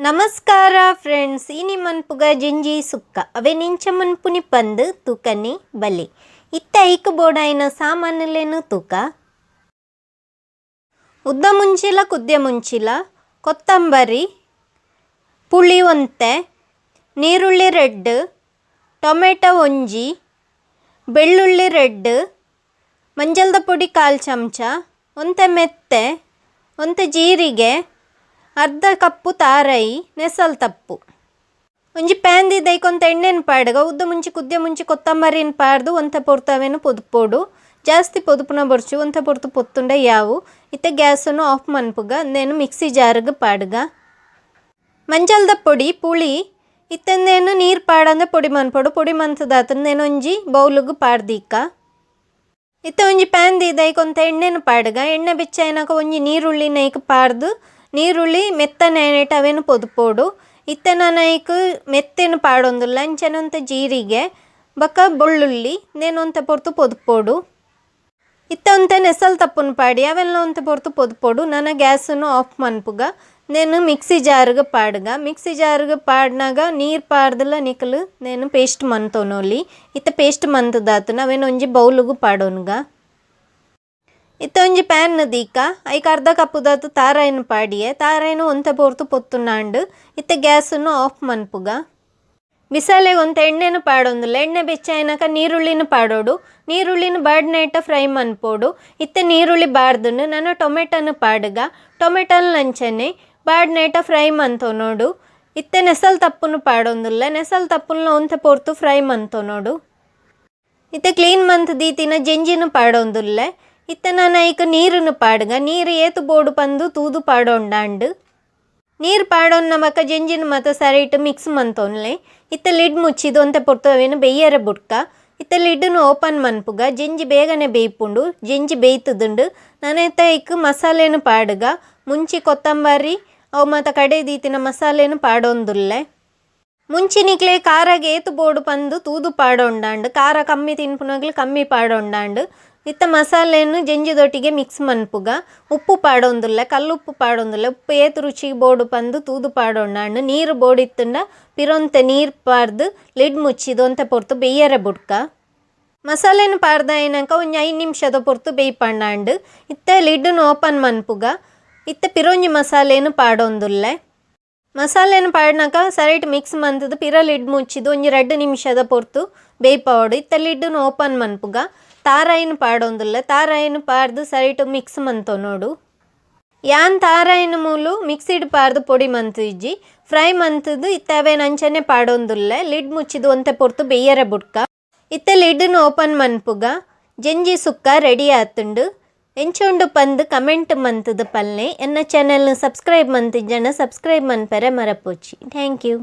ನಮಸ್ಕಾರ ಫ್ರೆಂಡ್ಸ್, ಇನಿ ಮನ್ಪುಗ ಜಂಜಿ ಸುಕ್ಕ. ಅವೆ ನಿಂಚ ಮನ್ಪುನಿ ಪಂದ್ ತೂಕನಿ ಬಲಿ. ಇತ್ತ ಐಕ್ ಬೋಡಾಯಿನ ಸಾಮಾನುಲೇನು ತೂಕ. ಉದ್ದ ಮುಂಚಿಲ, ಕುದ್ಯ ಮುಂಚಿಲ, ಕೊತ್ತಂಬರಿ, ಪುಳಿ ಒಂತೆ, ನೀರುಳ್ಳಿ ರೆಡ್, ಟೊಮೆಟೊ ಒಂಜಿ, ಬೆಳ್ಳುಳ್ಳಿ ರೆಡ್, ಮಂಜಲ್ದ ಪೊಡಿ ಕಾಲು ಚಮಚ, ಒಂತೆ ಮೆತ್ತೆ, ಒಂತೆ ಜೀರಿಗೆ, ಅರ್ಧ ಕಪ್ಪು ತಾರೈ, ನೆಸಲ್ ತಪ್ಪು. ಒಂಜಿ ಪ್ಯಾನ್ ದೀದ್ ಒಂತೆ ಎಣ್ಣೆನ್ ಪಾಡ್ಗ. ಉದ್ದ ಮುಂಚಿ, ಕುದ್ಯ ಮುಂಚಿ, ಕೊತ್ತಂಬರಿನ್ ಪಾಡ್ದು ಒಂತೆ ಪೊರ್ತು ಅವೆನ್ ಪೊದುಪೊಡು. ಜಾಸ್ತಿ ಪೊದುಪುನ ಬೊರ್ಚಿ, ಒಂತೆ ಪೊರ್ತು ಪೊತ್ತುಂಡ ಯಾವು. ಇತ್ತೆ ಗ್ಯಾಸನ್ನು ಆಫ್ ಮನ್ಪುಗ. ಉಂದೆನ್ ಮಿಕ್ಸಿ ಜಾರ್ಗ್ ಪಾಡ್ಗ. ಮಂಜಲ್ದ ಪೊಡಿ, ಪುಳಿ, ಇತ್ತೆ ಉಂದೆನ್ ನೀರು ಪಾಡಂದೆ ಪೊಡಿ ಮನ್ಪೊಡು. ಪೊಡಿ ಮಂತುದಾತುಂಡ ಉಂದೆನ್ ಒಂಜಿ ಬೌಲುಗು ಪಾಡ್ದೀಕ. ಇತ್ತೆ ಒಂಜಿ ಪ್ಯಾನ್ ದೀದ್ ಐಕ್ ಒಂತೆ ಎಣ್ಣೆನ್ ಪಾಡ್ಗ. ಎಣ್ಣೆ ಬೆಚ್ಚ ಆಯಿನಕ ಒಂಜಿ ನೀರುಳ್ಳಿನ ಐಕ್ ಪಾಡ್ದು, ನೀರುಳ್ಳಿ ಮೆತ್ತನೆ ಆಯಿನೆಟ್ ಅವೆನ್ ಪೊದುಪೊಡು. ಇತ್ತೆ ನನ ಐಕ್ ಮೆತ್ತೆನ್ ಪಾಡೊಂದುಲ್ಲ. ಅಂಚನೆ ಒಂತೆ ಜೀರಿಗೆ ಬೊಕ ಬೊಳ್ಳುಳ್ಳಿ, ಉಂದೆನ್ ಒಂತೆ ಪೊರ್ತು ಪೊದುಪೊಡು. ಇತ್ತೆ ಒಂತೆ ನೆಸಲ್ ತಪ್ಪುನು ಪಾಡಿ, ಅವೆನ್ಲ ಒಂತೆ ಪೊರ್ತು ಪೊದುಪೊಡು. ನನ ಗ್ಯಾಸನ್ನು ಆಫ್ ಮನ್ಪುಗ. ಉಂದೆನ್ ಮಿಕ್ಸಿ ಜಾರ್ಗ್ ಪಾಡ್ಗ. ಮಿಕ್ಸಿ ಜಾರ್ಗ್ ಪಾಡ್ನಗ ನೀರು ಪಾಡ್ದಲ ನಿಕುಲು ಉಂದೆನ್ ಪೇಸ್ಟ್ ಮಂತೊನೊಲಿ. ಇತ್ತೆ ಪೇಸ್ಟ್ ಮಂತುದಾತುಂಡ ಅವೆನ್ ಒಂಜಿ ಬೌಲುಗು ಪಾಡೊನ್ಗ. ಇತ್ತೆ ಒಂಜಿ ಪ್ಯಾನ್ ದೀಕ. ಐಕ್ ಅರ್ಧ ಕಪ್ಪುದಾತ್ ತಾರಾಯಿನ್ ಪಾಡಿಯೆ. ತಾರಾಯಿನ್ ಒಂತೆ ಪೊರ್ತು ಪೊತ್ತುನಾಂಡ್. ಇತ್ತೆ ಗ್ಯಾಸನ್ನು ಆಫ್ ಮನ್ಪುಗ. ಬಿಸಾಲೆಗ್ ಒಂತೆ ಎಣ್ಣೆನ್ ಪಾಡೊಂದುಲ್ಲ. ಎಣ್ಣೆ ಬೆಚ್ಚ ಆಯಿನಕ ನೀರುಳ್ಳಿನ ಪಾಡೊಡು. ನೀರುಳ್ಳಿನ ಬಾಡ್ನೇಟ ಫ್ರೈ ಮನ್ಪೊಡು. ಇತ್ತೆ ನೀರುಳ್ಳಿ ಬಾಡ್ದುಂಡು. ನನ ಟೊಮೆಟೊನು ಪಾಡ್ಗ. ಟೊಮೆಟೊನ್ ಅಂಚನೆ ಬಾಡ್ನೇಟ ಫ್ರೈ ಮಂತೊನೊಡು. ಇತ್ತೆ ನೆಸಲ್ ತಪ್ಪುನು ಪಾಡೊಂದುಲ್ಲ. ನೆಸಲ್ ತಪ್ಪುನು ಒಂತೆ ಪೊರ್ತು ಫ್ರೈ ಮಂತೊನೊಡು. ಇತ್ತೆ ಕ್ಲೀನ್ ಮಂತ್ ದೀತಿನ ಜೆಂಜಿನ ಪಾಡೊಂದುಲ್ಲೆ. ಇತ್ತೆ ನನ ಐಕ್ ನೀರುನು ಪಾಡ್ಗ. ನೀರು ಏತು ಬೋಡು ಪಂದು ತೂದು ಪಾಡೊಂಡಾಂಡ್. ನೀರು ಪಾಡೊನ್ನ ಬೊಕ ಜೆಂಜಿನ ಮಾತ ಸರಿಟ್ ಮಿಕ್ಸ್ ಮಂತೊನ್ಲೆ. ಇತ್ತೆ ಲಿಡ್ ಮುಚ್ಚಿದ್ ಒಂತೆ ಪೊರ್ತು ಅವೆನ್ ಬೆಯ್ಯರೆ ಬುಡ್ಕ. ಇತ್ತೆ ಲಿಡ್ನು ಓಪನ್ ಮನ್ಪುಗ. ಜೆಂಜಿ ಬೇಗನೆ ಬೇಯ್ಪುಂಡು. ಜೆಂಜಿ ಬೇಯ್ತುದುಂಡು. ನನ ಇತ್ತೆ ಐಕ್ ಮಸಾಲೆನು ಪಾಡ್ಗ. ಮುಂಚಿ, ಕೊತ್ತಂಬರಿ, ಅವು ಮಾತ ಕಡೆ ದೀತಿನ ಮಸಾಲೆನು ಪಾಡೊಂದುಲ್ಲೆ. ಮುಂಚಿ ನಿಕ್ಲೆ ಖಾರಗ್ ಏತು ಬೋಡು ಪಂದು ತೂದು ಪಾಡೊಂಡಾಂಡ್. ಖಾರ ಕಮ್ಮಿ ತಿನ್ಪುನಗ್ಲು ಕಮ್ಮಿ ಪಾಡೊಂಡಾಂಡ್. ಇತ್ತೆ ಮಸಾಲೆನು ಜೆಂಜಿದೊಟ್ಟಿಗೆ ಮಿಕ್ಸ್ ಮನ್ಪುಗ. ಉಪ್ಪು ಪಾಡೊಂದುಲ್ಲೆ, ಕಲ್ಲುಪ್ಪು ಪಾಡೊಂದುಲ್ಲೆ. ಉಪ್ಪು ಏತು ರುಚಿಗ್ ಬೋಡು ಪಂದು ತೂದು ಪಾಡೊಂಡಾಂಡ್. ನೀರು ಬೋಡಿತ್ತುಂಡ ಪಿರೊಂತೆ ನೀರು ಪಾಡ್ದು ಲಿಡ್ ಮುಚ್ಚಿದ್ ಒಂತೆ ಪೊರ್ತು ಬೆಯ್ಯರೆ ಬುಡ್ಕ. ಮಸಾಲೆನು ಪಾಡ್ದಾಯಿನಕ ಒಂಜಿ 5 ನಿಮಿಷದ ಪೊರ್ತು ಬೇಯ್ಪಂಡಾಂಡ್. ಇತ್ತೆ ಲಿಡ್ನು ಓಪನ್ ಮನ್ಪುಗ. ಇತ್ತೆ ಪಿರೊಂಜಿ ಮಸಾಲೆನು ಪಾಡೊಂದುಲ್ಲೆ. ಮಸಾಲೆನು ಪಾಡ್ನಕ ಸರಿಟ್ ಮಿಕ್ಸ್ ಮಂತುದು ಪಿರ ಲಿಡ್ ಮುಚ್ಚಿದ್ ಒಂಜಿ 2 ನಿಮಿಷದ ಪೊರ್ತು ಬೇಯ್ಪಾವೊಡು. ಇತ್ತೆ ಲಿಡ್ನು ಓಪನ್ ಮನ್ಪುಗ. ತಾರಾಯಿನ್ ಪಾಡೊಂದುಲ್ಲೆ. ತಾರಾಯಿನ್ ಪಾಡ್ದು ಸರಿಟ್ ಮಿಕ್ಸ್ ಮಂತೊನೊಡು. ಯಾನ್ ತಾರಾಯಿನ್ ಮೂಲು ಮಿಕ್ಸಿಡ್ ಪಾಡ್ದು ಪೊಡಿ ಮಂತಿಜ್ಜಿ, ಫ್ರೈ ಮಂತುದು ಇತ್ತೆ ಅವೆನ್ ಅಂಚನೆ ಪಾಡೊಂದುಲ್ಲೆ. ಲಿಡ್ ಮುಚ್ಚಿದ್ ಒಂತೆ ಪೊರ್ತು ಬೆಯ್ಯರೆ ಬುಡ್ಕ. ಇತ್ತೆ ಲಿಡ್ನು ಓಪನ್ ಮನ್ಪುಗ. ಜೆಂಜಿ ಸುಕ್ಕ ರೆಡಿ ಆತುಂಡು. ಎಂಚ ಉಂಡು ಪಂದ್ ಕಮೆಂಟ್ ಮಂತುದು ಪಲ್ಲೆ. ಎನ್ನ ಚಾನೆಲ್ನ ಸಬ್ಸ್ಕ್ರೈಬ್ ಮಂತಿಜ್ಜಂಡ ಸಬ್ಸ್ಕ್ರೈಬ್ ಮನ್ಪೆರೆ ಮರಪೊಚ್ಚಿ. Thank you.